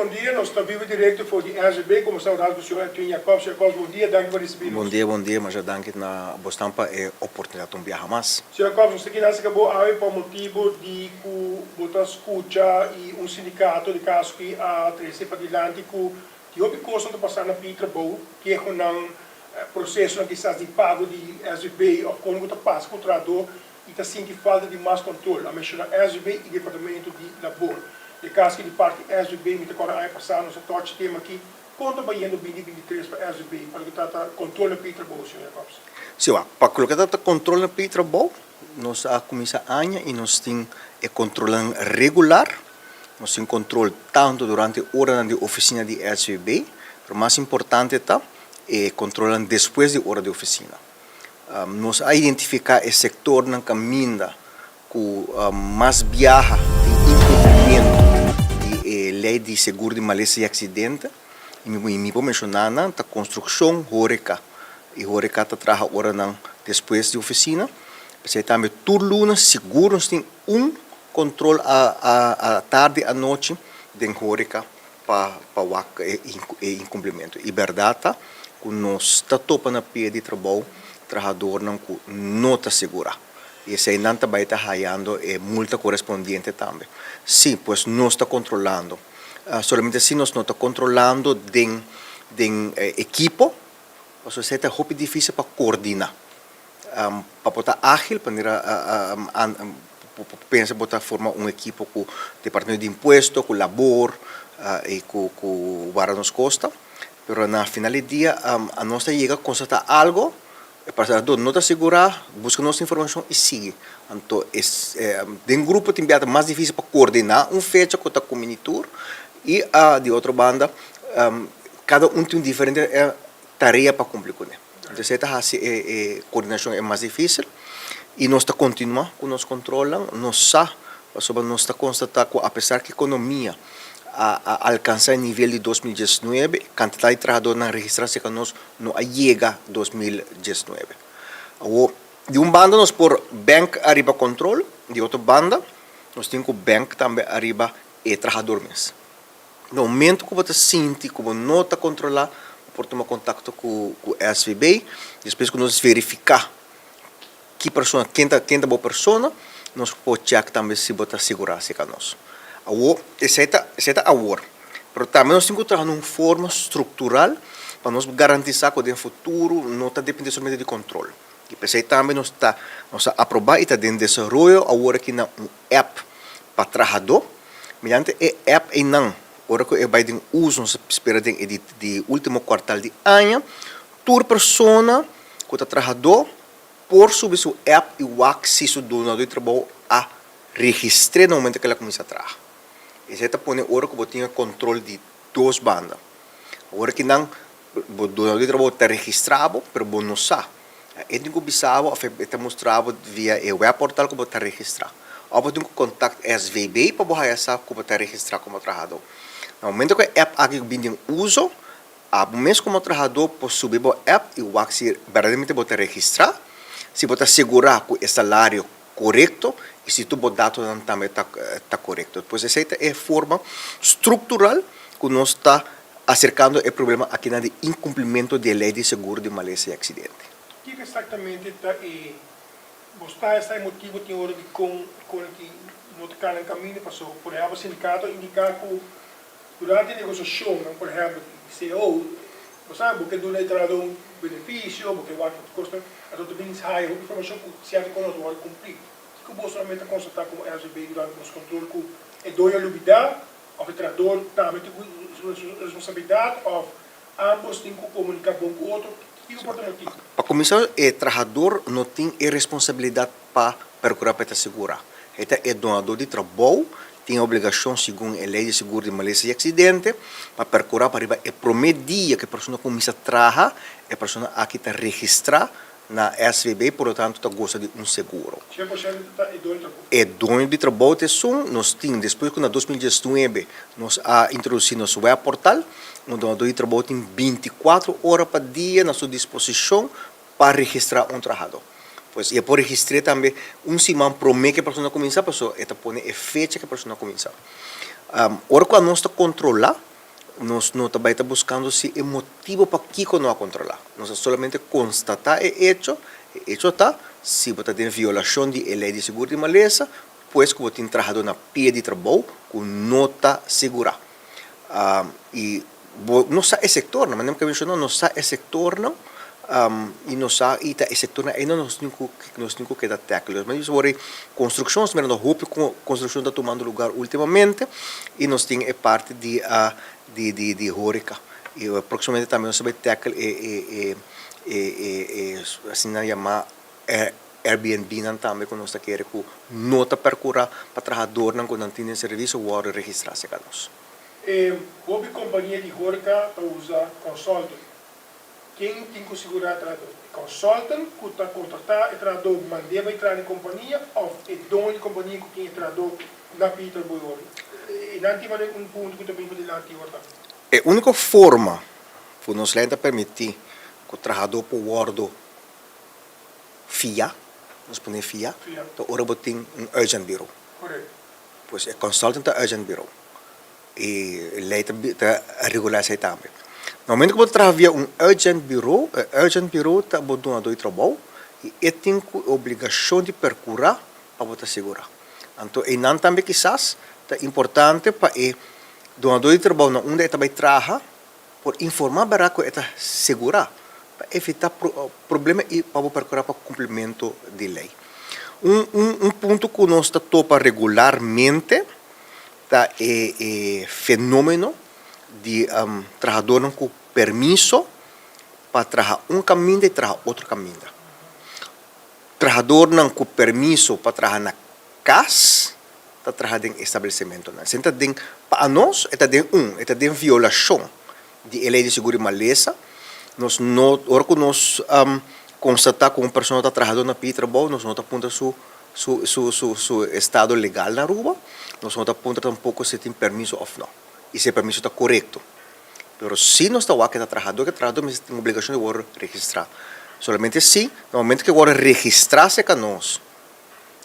bon dia. Nos ta biba directo for di SB. Como sta Horacio cu señor Edwin Jacobs. Señor Jacobs, bon dia. Danki pa ricibi nos. Bon dia, bon dia. Masha danki na bosnan pa e oportunidad un biaha mas. Señor Jacobs, nos ta kina acerca bo awe pa motibo di cu bo ta scucha y un sindicato di caso ki a trece padilanti cu tin hopi cosnan ta pasa na pie trabou, kehonan, procesonan kisas di pago di SVB of con cu ta pasa cu trahador y ta sinti falta di mas control. A menciona SVB y Departamento di Labor. E caso aki di parti SVB, mi ta corda aña pasa nos a touch e tema aki, con ta bayendo binti 23 pa SVB pa loke ta ta control na pie trabou, señor Jacobs? Si wak, pa loke ta ta control na pie trabou, nos a cuminsa aña y nos tin e controlnan regular. Nos tin control tanto durante oranan di oficina di SVB, pero mas importante ta e controlnan despues di ora di oficina. Nos a identifiká e sektornan kaminda ku mas biaha tin inkumplimentu di e lei di segur di malesa i aksidente i mi por menshoná nan ta konstrukshon, hóreka i hóreka ta traha oranan despues di ofisina. P'esei tambe tur luna sigur nos tin un kontrol a tardi anochi den hóreka. Pa pa wak e e inkumplimentu. I bèrdat ta ku nos ta topa na pia di trabou trahadornan ku no ta sigurá. I eseinan ta bai ta hayando e multa korespondiente tambe. Sí, pues nos ta kontrolando. Solamente si nos no ta kontrolando den den ekipo, pasobra esei ta hopi difísil pa koordiná. Pa bo ta ágil, manera bo por pensa bo ta forma un ekipo ku departamento di impuesto, ku labor i ku Guarda Nos Costa. Pero na final di dia anos ta yega konstatá algo, e pasador no ta sigurá, buska nos informashon i sigui. Anto den grupo tin bia ta mas difísil pa koordiná un fecha ku ta kumini tur i di otro banda kada un tin un diferente tarea pa kumpli kuné. Entonces e ta hasi e e koordinashon e mas difísil i nos ta kontinuá ku nos kontrolnan. Nos sa pasobra nos ta konstatá ku apesar ku ekonomia a a alkansá e nivel di 2019, kantidat di trahadónan registrá serka nos no a yega 2019. Awor, di un banda nos por bènk ariba kontrol, di otro banda nos tin ku bènk tambe ariba e trahador mes. Na momento ku bo ta sinti ku bo no ta kontrolá, bo por tuma kontakto ku ku SVB. Despues ku nos verifiká ki persona, ken ta ken ta bo persona, nos por chèk tambe si bo ta sigurá serka nos. Awor, esei ta esei ta awor. Pero tambe nos tin ku traha na un forma struktural pa nos garantisá ku den futuro no ta dependé solamente di kontrol. I p'esei tambe nos ta nos a aprobá i ta den desaroyo awor aki na un app pa trahadó. Mediante e app einan, ora ku e bai den uso, nos ta spera den e di último kuartal di aña, tur persona ku ta trahadó por subi su app i wak si su dunadó di trabou a registr'é na momento ku el a kuminsá traha. Esei ta pone ora ku bo tin e kontrol di dos banda. Ora ki nan Bo dunadó di trabou ta registrá bo, pero bo no sa. E tin ku bisa bo òf e ta mustra bo via e webportal ku bo ta registrá. Òf bo tin ku kontakt SVB pa bo haya sa ku bo ta registrá komo trahadó. Na momento ku e app aki bin den uso, abo mes komo trahadó por subi bo app i wak si berdaderamente bo ta registrá, si bo ta segurá ku e salario korekto i si tur bo datonan tambe ta korekto. Pues esei ta e forma struktural ku nos ta aserkando e problema akinan di inkumplimentu di e lei di seguro di malesa i aksidente. Kiko eksaktamente ta e bo sta esta e motibu tin ora di kon kon ki no ta kana kaminda? Pasobra por ehèmpel sindikato a indiká ku durante e negosiashonnan por ehèmpel di cao bo sa bo ke duna e trahadó un benefisio, bo ke wak otro kosnan, anto ta bin haya hopi informashon ku sierto kos no ta wòrdu kumplí. Kiko boso a meta konstatá komo SVB durante boso kontrol ku e doño a lubidá Of e trahador tambe tin ku su responsabilidat of ambos tin ku komuniká bon ku otro? Kiko por ta motibu? Pa kuminsá e trahador no tin e responsabilidat pa perkurá pa e ta sigurá. E ta e donador di trabou tin e obligashon segun e lei di seguro di malesa i aksidente pa perkurá pa riba e promé dia ku e persona kuminsá traha e persona aki ta registrá Na SVB por lo tanto ta gosa di un seguro. 100% ta e doño di trabou. E doño di trabou ta esun. Nos tin, despues ku na 2019 nos a introdusí nos webportal, un donador di trabou tin 24 ora pa dia na su disposishon pa registrá un trahadó. Pues i e por registr'é tambe un siman promé ku e persona kuminsá, pasobra e ta pone e fecha ku e persona kuminsá. Ora ku anos ta kontrolá. Nos no ta bai ta buskando si e motibo pakiko no a kontrolá. Nos ta solamente konstatá e echo. E echo ta, si bo ta den violashon di e lei di seguro di malesa, pues ku bo tin trahadó na pia di trabou ku no ta segurá. I bo no sa e sektornan, manera mi a menshoná, no sa e sektornan i no sa i ta e sektornan ei nos tin ku nos tin ku keda tackle. Nos bisa wor konstrukshon, nos ta mirando hopi konstrukshon ta tumando lugar ultimamente i nos tin e parti di di di di horeca i próksimamente tambe nos ta bai tackle e e e e e asina yamá Airbnb-nan tambe ku nos ta kere ku no ta perkurá pa trahadornan ku nan tin den servisio wòrdu registrá serka nos. E hopi kompania di horka ta usa consultant. Ken tin ku sigurá e trahadó? E consultant ku ta kontratá e trahadó mand'é bai traha na e kompania òf e doño di kompania ku tin e trahadó na pidi trabou e ora? E nan tin manera un punto ku ta bin padilanti ora tambe. E úniko forma ku nos lei ta permití ku trahadó por wòrdu fia, nos pone fia, ta ora bo tin un uitzendbureau. Pues e consultant ta uitzendbureau y ley ta ta regula esey tambe. Na momento cu bo ta traha via un uitzendbureau, e uitzendbureau ta bo dunador di trabou y e tin cu e obligacion di percura pa bo ta segura. Anto eynan tambe kisas ta importante pa e dunador di trabou na unda e ta bay traha Por informá bèrdat ku e ta segurá pa evitá problema i pa bo perkurá pa kumplimentu di lei. Un un un punto ku nos ta topa regularmente ta e e fenómeno di trahadónan ku permiso pa traha un kaminda i traha otro kaminda. Trahadornan ku permiso pa traha na kas ta traha den establesimentonan. Esei ta den, pa anos e ta den un, e ta den violashon di e lei di seguro di malesa. Nos no, ora ku nos konstatá ku un persona ta trahadó na pidi trabou, nos no ta puntra su su su su su estado legal na Aruba, nos no ta puntra tampoko si e tin permiso òf no i si e permiso ta korekto. Pero si nos ta wak e ta trahadó, e trahadó mester tin obligashon di wòrdu registrá. Solamente si, na momento ku e wòrdu registrá serka nos,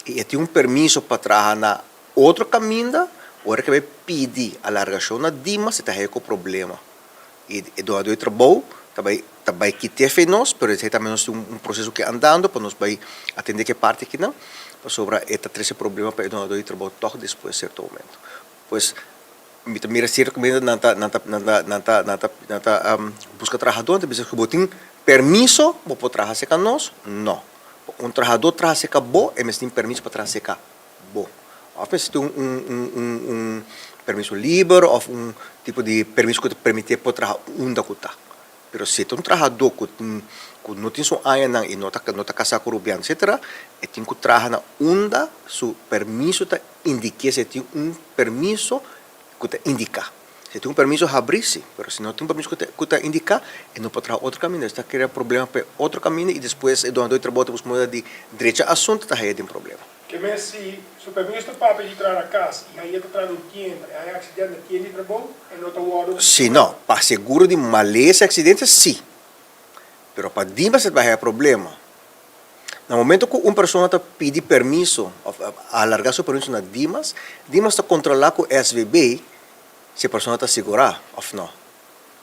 i e tin un permiso pa traha na otro kaminda, ora ke bai pidi alargashon na Dimas e ta haya ku problema. I e dunadó di trabou ta bai ta bai kit'é fe nos, pero esei tambe nos tin un proseso ke andando pa nos bai atendé ku e parti akinan, pasobra e ta trese problema pa e dunadó di trabou tòg despues sierto momento. Pues mi ta mira sierto kaminda nan ta nan ta nan ta nan ta nan ta nan ta buska trahadó, nan ta bisa ku bo tin permiso bo por traha serka nos? No. Pa un trahadó traha serka bo, e mester tin permiso pa traha serka bo. Òf mester tin un un un un permiso liber òf un tipo di permiso ku ta permitié por traha unda ku ta. Pero si ta un trahadó ku tin ku no tin su añanan i no ta no ta kasá ku rubiano etcetera, e tin ku traha na unda su permiso ta indiké si e tin un permiso ku ta indiká. Si e tin un permiso habrí si, pero si no tin un permiso ku ta ku ta indiká e no por traha otro kaminda. Esaki ta krea problema pa e otro kaminda i despues e donadó di trabou ta buska manera di drecha asuntu ta haya den problema. Ke mes si su permiso ta papia di traha na kas i haya ta traha na un tienda i haya aksident na tienda di trabou e no ta wòrdu. Si no, pa seguro di malesa i aksidente si, pero pa dimas e ta bai haya problema. Na momento ku un persona ta pidi permiso òf alargá su permiso na Dimas, Dimas ta kontrolá ku SVB si e persona ta sigurá òf no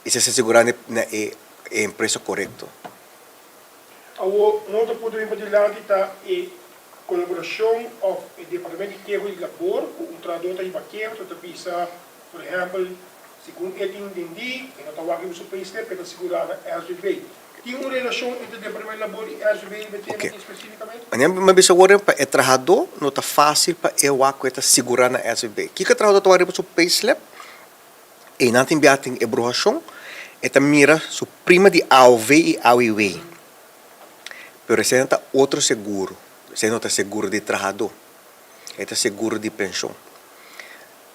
i si e ta sigurá na e empresa korekto. Awor, un otro punto bin padilanti ta e kolaborashon òf e departamento di keho di labor ku un trahadó ta hiba keho, ta bisa, por ehèmpel, segun e tin dendí, e no ta wak riba su payslip, e ta sigurá na SVB. Tin un relashon entre Departamento di Labor i SVB riba e tema aki spesífikamente? Manera mi a bisa awor pa e trahadó no ta fásil pa e wak ku e ta sigurá na SVB. Kiko e trahadó ta wak riba su payslip? Einan tin biaha tin e bruhashon, e ta mira su prima di AOV i AWW. Pero esei no ta otro seguro, esei no ta seguro di trahadó, e ta seguro di penshon.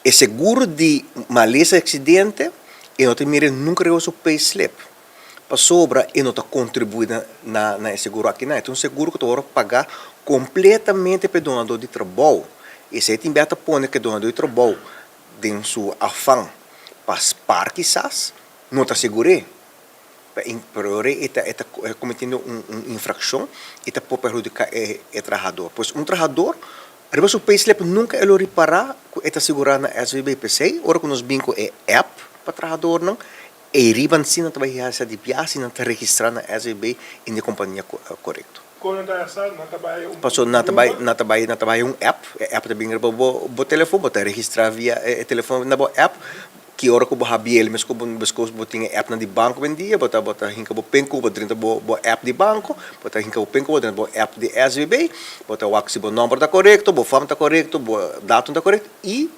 E seguro di malesa i aksidente e no ta mira nunka riba su payslip. Pasobra e no ta kontribuí na na e seguro aki nan. E ta un seguro ku ta wòrdu pagá kompletamente pa e donadó di trabou. Esei tin bia ta pone ku e donadó di trabou den su afan pa spar kisas no ta segur'é. Pero ora e ta e ta kometiendo un un infrakshon i ta por perhudiká e e trahador. Pues un trahador riba su payslip nunka e lo ripará ku e ta segurá na SVB. P'esei ora ku nos bin ku e app. pa trahadornan, ei riba si nan ta bai hasi di biaha si nan ta registrá na SVB i na e kompania korekto. Kon nan ta hasa? Nan ta bai un Paso nan ta bai nan ta bai nan ta bai un app, e app ta bin riba bo bo telefon, bo ta registrá via e telefon na bo app, Ki ora ku bo habi el mes ku bo meskos bo tin e appnan di banko bendia, bo ta bo ta hinka bo pin ku bo drenta bo bo app di banko, bo ta hinka bo pin ku bo drenta bo app di SVB, bo ta wak si bo nòmber ta korekto, bo fam ta korekto, bo datum ta korekto i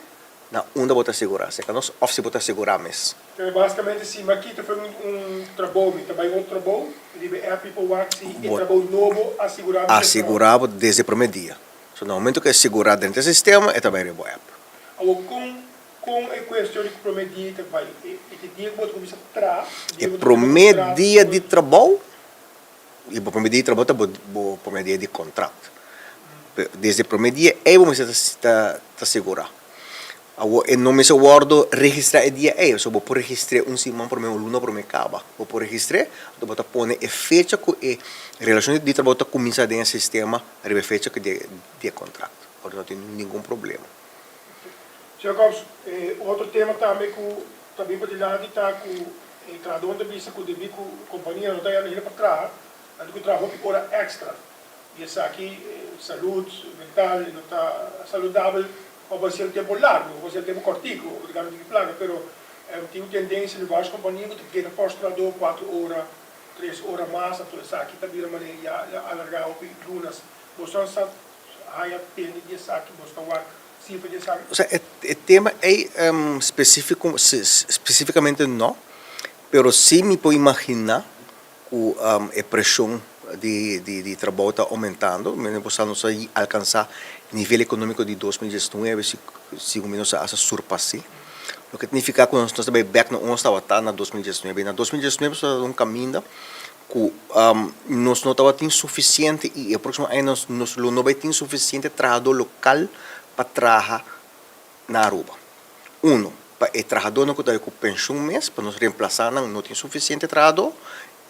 na unda bo ta sigurá, serka nos òf si bo ta sigurá mes. Pero basikamente si mi a kita for un un trabou mi ta bai otro trabou, riba e app mi por wak si e trabou nobo a sigurá mi A sigurá bo desde e promé dia. So na momento ku e sigurá drenta e sistema e ta bai riba bo app. Awor kon Kon e kuestion di ku promé dia ta bai? E e dia ku bo ta kuminsá traha? E promé dia di trabou, i bo promé dia di trabou ta bo bo promé dia di kontrat. Desde e promé dia ei bo mester ta ta sigurá. Awor e no mester wòrdu registrá e dia ei, pasobra bo por registr'é un siman promé, un luna promé kaba. Bo por registr'é, anto bo ta pone e fecha ku e relashon di trabou ta kuminsá den e sistema riba e fecha ku di e kontrat. Ora no tin ningun problema. Jacobs, E otro tema tambe ku ta bin padilanti ta ku e trahadónan ta bisa ku debí ku kompania no ta yanda hende pa traha, nan tin ku traha hopi ora èkstra i esaki salud mental no ta saludabel pa bo hasiel tempu largu, bo hasiel tempu kòrtiku, bo ta gana un tiki plaka, pero tin un tendensia den vários kompania ku ta keda fòrs trahadó kuater ora, tres ora mas, anto esaki ta bira manera ya alargá hopi lunas. Boso sa Haya tende di esaki, bos ta wak sifra di esaki? Osea, e tema ei spesífiko, spesífikamente no, pero sí mi por imaginá ku e preshon di di trabou ta oumentando. Mi por sa nos a alkansá nivel ekonómiko di 2019 si sigun mi nos a hasta surpas'é. Loke ta nifiká ku nos ta bai bèk na unda nos tabata na 2019. Na 2019 nos tabata un kaminda ku nos no tabatin sufisiente i e próksimo aña nos nos lo no bai tin sufisiente trahadó lokal pa traha na Aruba. Uno, pa e trahadónan ku ta bai ku penshun mes, pa nos remplasá nan no tin sufisiente trahadó.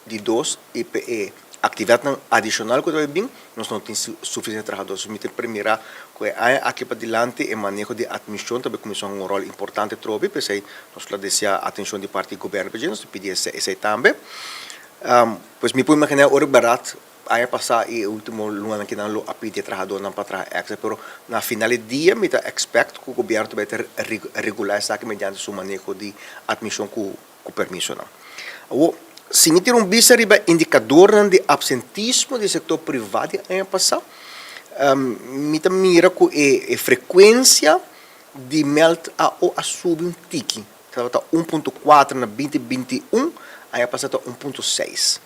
Di dos, i pa e aktividatnan adishonal ku ta bai bin, nos no tin sufisiente trahadó. So mi ta premirá ku e aña aki padilanti e maneho di atmishon ta bai kuminsá hunga un ròl importante atrobe, p'esei nos lo deseá atenshon di parti di gobièrnu pa dje, nos ta pidi esei tambe. Pues mi por imaginá ora bèrdat aña pasá i e último lunanan kinan lo a pidi e trahadónan pa traha èkstra, pero na final di dia mi ta èkspèkt ku gobièrnu ta bai ta regulá esaki mediante su maneho di atmishon ku permisonan. Awor, si mi tira un bista riba indikadornan di apsentismo di sektor privá di aña pasá, mi ta mira ku e frekuensia di mèlt AO a subi un tiki. Tabata 1.4 na 2021, aña pasá ta 1.6.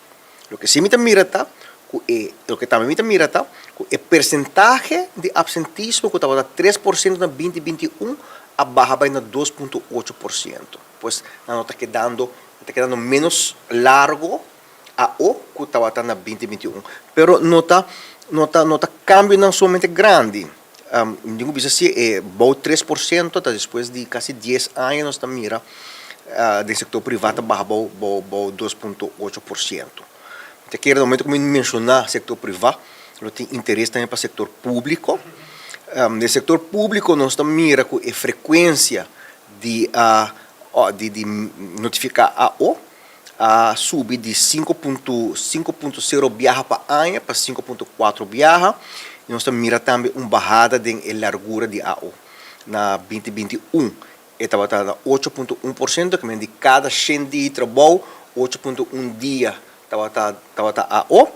Loke sí mi ta mira ta ku e, loke tambe mi ta mira ta ku e persentahe di apsentismo ku tabata 3% na 2021 a baha bai na 2.8%. Pues nan no ta kedando, nan ta kedando ménos largo AO ku tabata na 2021. Pero no ta, no ta, no ta kambionan sumamente grandi. Mi tin ku bisa si e bou 3% ta despues di kasi dies aña nos ta mira den sektor privá ta baha bou bou bou 2.8%. Mi ta kere na momento ku mi menshoná sektor privá lo tin interes tambe pa sektor públiko. Den sektor públiko nos ta mira ku e frekuensia di di di notifiká AO a subi di 5.5.0 biaha pa aña pa 5.4 biaha i nos ta mira tambe un bahada den e largura di AO. Na 2021 e tabata na 8.1%, ke men di kada shen dia di trabou, 8.1 dia tabata tabata AO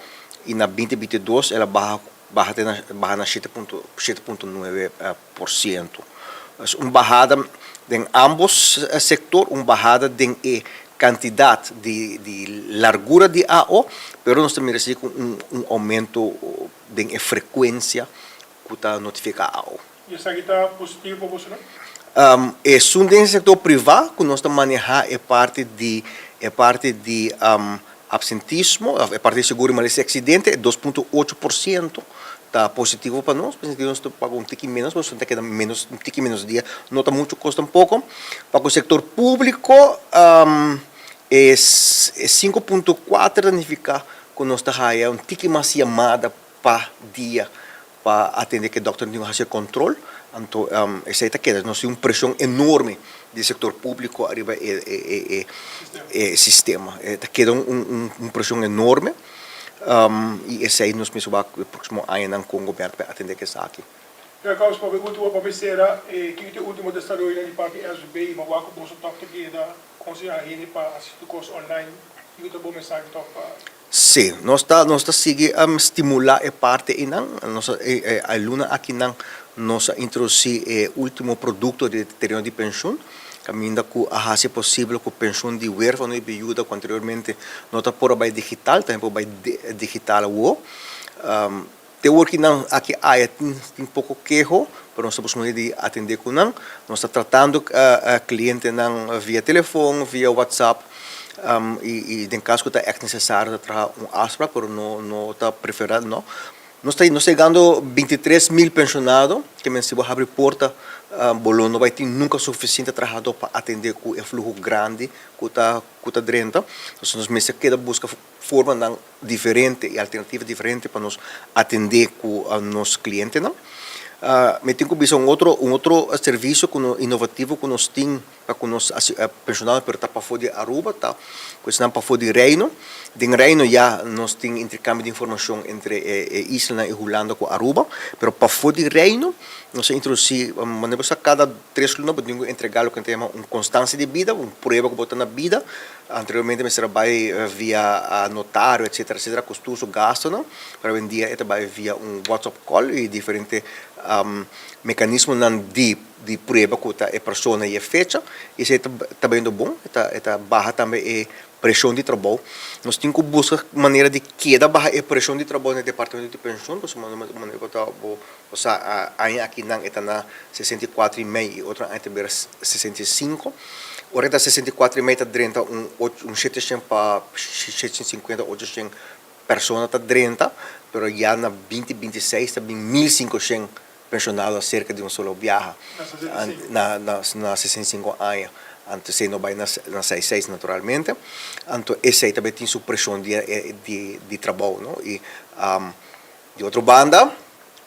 i na 2022 el a baha baha te na baha na 7.7.9%. Un bahada den ambos sektor, un bahada den e kantidat di di largura di AO, pero nos ta mira si ku un un oumento den e frekuensia ku ta notifiká AO. I esaki ta positivo pa boso nan? Esun den sektor privá ku nos ta manehá e parti di e parti di Absentismo, of e parti di seguro di malesa i aksidente, e 2.8% ta positivo pa nos, pasobra nos ta paga un tiki menos, pasobra ta keda menos, un tiki menos dia, no ta mucho kos tampoko. Pa ku sektor públiko, e 5.4 ta nifiká ku nos ta haya un tiki mas yamada pa dia pa atende ku e dòkter tin ku hasi e kòntròl. Anto esei ta keda, nos tin un preshon enorme di sektor públiko ariba e e sistema. E ta keda un preshon enorme i esei nos mester wak e próksimo añanan kon gobièrnu ta bai atendé ku esaki. Señor Kous, pa mi último pa mi sera, kiko ta e último desaroyonan di parti SVB i bo wak ku boso tòg ta keda konsehá hende pa hasi tur kos online? Kiko ta bo mensahe tòg pa. Sí, nos ta nos ta sigui stimulá e parti einan. Nos a e e luna akinan nos a introdusí e último produkto di tereno di penshun, kaminda ku a hasi posibel ku penshun di wérfano i biuda ku anteriormente no ta por a bai digital, tambe por bai digital awor. Te wor ki nan aki aya tin tin poko keho, pero nos ta busca manera di atende ku nan. Nos ta tratando klientenan via telefon, via WhatsApp, i i den kaso ku ta ègt nesesario ta traha un afsprak, pero no no ta preferá no. Nos ta nos ta yegando 23.000 penshonado, ke men si bo habri porta bo lo no bai tin nunka sufisiente trahadó pa atende ku e fluho grandi ku ta ku ta drenta. Entonces nos mester keda buska formanan diferente y alternativa diferente pa nos atende cu nos clientenan. Mi tin cu bisa un otro un otro servicio cu no innovativo cu nos tin pa cu nos pensionado pero ta pafo di Aruba ta cu esnan pafo di Reino. Den Reino ya nos tin intercambio di informacion entre e islanan y Hulanda cu Aruba pero pafo di Reino nos a introduci manera bo sa cada tres luna bo tin cu entrega loke nan ta yama un constancia di bida un prueba cu bo ta na bida. Anteriormente mester a bai via notario etcetera etcetera kostoso gastonan, pero awendia e ta bai via un WhatsApp call y diferente mekanismonan di di prueba ku ta e persona y e fecha y esei ta ta bayendo bon, e ta e ta baha tambe e preshon di trabou. Nos tin ku buska manera di keda baha e preshon di trabou na e departamento di penshon pasobra manera ku ta bo bo sa aña akinan e ta na 64 y mei y otro aña ta bira 65. Ora e ta 64 y mei ta drenta un ocho un shete shen pa shete shen sinkuenta ocho shen persona ta drenta, pero ya na binti binti seis ta bin 1500 penshonado aserka di un solo biaha na na na 65 aña. Anto esei no bai na na seis seis naturalmente. Anto esei ta bai tin su preshon di di di trabou no y Di otro banda,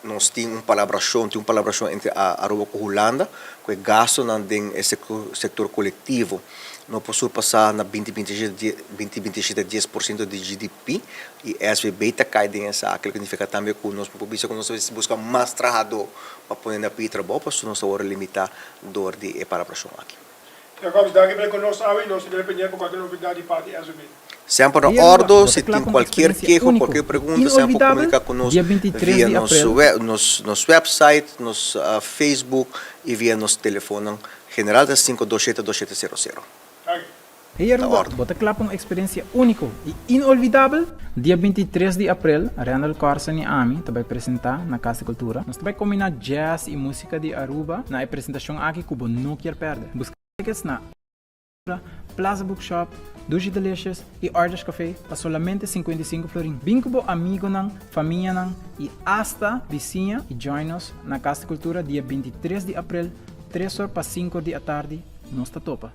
nos tin un palabrashon, tin un palabrashon entre Aruba ku Hulanda ku e gastunan den e sektor kolektivo no por surpasá na binti binti shete binti binti shete dies por siento di GDP i SVB ta kai den esaki, loke nifiká tambe ku nos no por bisa ku nos ta buska mas trahadó pa pone na pidi trabou pasobra nos ta wòrdu limitá dor di e palabrashon aki. Jacobs, danki pa e ku nos awe i nos ta keda pendiente pa kualke novedat di parti SVB. Semper na ordo, si tin cualkier keho, cualkier pregunta, semper por comunica cu nos via nos nos nos website, nos Facebook y via nos telefonnan general ta sinku dos shete dos shete sero sero. Hey Na Aruba, ordo. bo ta kla pa un eksperensia úniko i inolvidabel? Dia 23 di aprel, Randall Carson i ami ta bai presentá na Kas di Kultura. Nos ta bai kombiná jazz i músika di Aruba na e presentashon aki ku bo no kier pèrdè. Buska tickets na. Plaza Bookshop, Dushi Delicious y Arthur's Café pa solamente 55 florin. Bin cu bo amigonan, famianan y hasta bisiña y join nos na Cas di Cultura dia 23 di april, tres or pa cinco or di atardi. Nos ta topa.